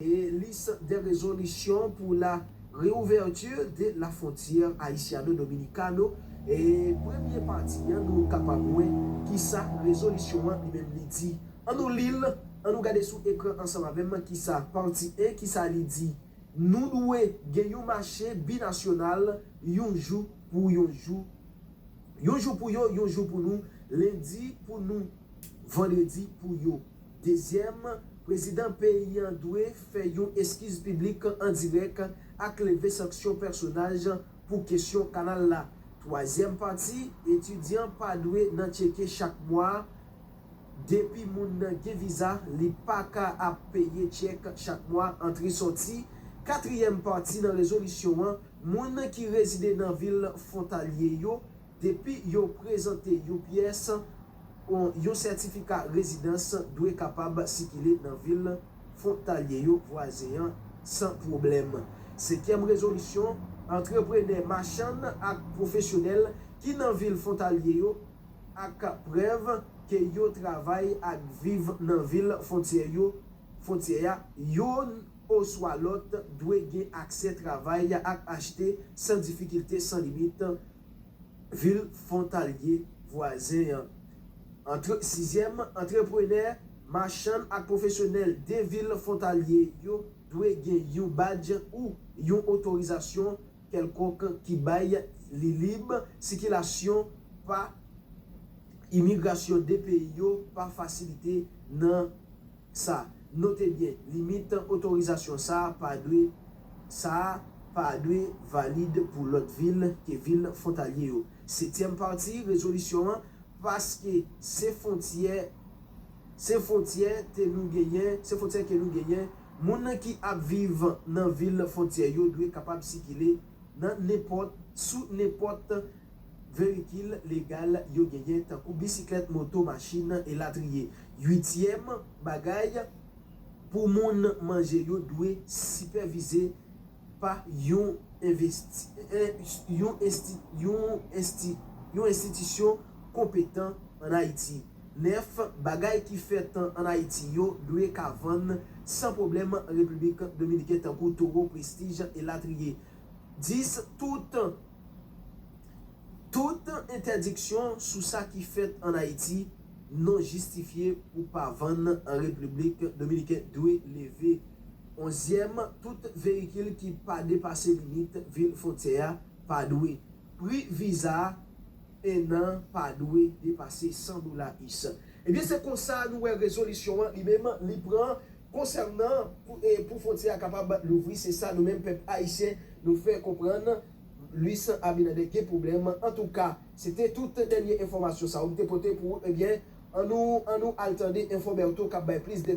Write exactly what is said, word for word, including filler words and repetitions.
E liste des résolutions pour la réouverture de la frontière haïtiano-dominicano. E premye pati an, nou kapab wè kisa rezolisyon an li menm li di. An nou li l, an nou gade sou ekran ansanm avè m kisa pati en, kisa li di. Nou dwe gen yon mache binasyonal, yon jou pou yon jou. Yon jou pou yo, yon jou pou nou. Lendi pou nou, vandredi pou yo. Dezyèm, prezidan peyi an dwe fè yon eskiz piblik an dirèk ak leve sanksyon pèsonaj pou kesyon kanal la. Twazyèm pati, etidyan pa dwe nan tcheke chak mwa. Depi moun nan gen viza, li pa ka ap peye tchèk chak mwa, antre sòti. Katriyèm pati nan rezolisyon an, moun ki rezide nan vil fwontalye yo, depi yo prezante yon pyès, yon sètifika rezidans, dwe kapab sikile nan vil fwontalye yo vwazen an san pwoblèm. Senkyèm rezolisyon, antreprenè, machann ak pwofesyonèl ki nan vil fwontalye yo ak prèv ke yo travay ak viv nan vil fwontyè yo, fwontyè a, youn oswa lòt dwe gen aksè travay ak achte san difikilte, san limit, vil fwontalye vwazen an. Antre, sizyèm, antreprenè, machann ak pwofesyonèl de vil fwontalye yo dwe gen yon badj ou yon otorizasyon kèlkonk ki bay li lib sikilasyon pa imigrasyon de peyi yo pa fasilite nan sa. Note byen, limit otorizasyon sa a pa dwe, sa a pa dwe valid pou lòt vil ke vil fwontalye yo. Setyèm pati rezolisyon an, paske se fwontyè, se fwontyè te nou genyen, se fwontyè ke nou genyen, moun ki ap viv nan vil fwontyè yo dwe kapab sikile nan nenpòt, sou nenpòt veyikil legal yo genyen, tankou bisiklèt, moto, machin, elatriye. Uityèm bagay, pou moun manje yo dwe sipèvize pa yon envesti, en, yon ensti, yon ensti, yon enstitisyon konpetan ann Ayiti. Nèf, bagay ki fèt ann Ayiti yo dwe ka vann san pwoblèm Repiblik Dominiken, tankou towo, prestij, elatriye. Dis, tout, tout entèdiksyon sou sa ki fèt ann Ayiti non jistifye pou pa vann an Repiblik Dominiken dwe leve. Onzyèm, tout veyikil ki pa depase limit vil fwontyè a pa dwe. Pri viza a, en an, pa dwe depase san dola U S. Ebyen, se konsa nou wè rezolisyon an li menm li pran konsènan pou, e, pou fwontyè a kapab louvri. Se sa nou menm pèp ayisyen nou fè konprann. Luis Abinader gen pwoblèm. Antouka, se te tout dènye enfòmasyon sa yo m te pote pou ou. Ebyen, an nou, an nou al tande Enfo Bertho k ap bay plis detay.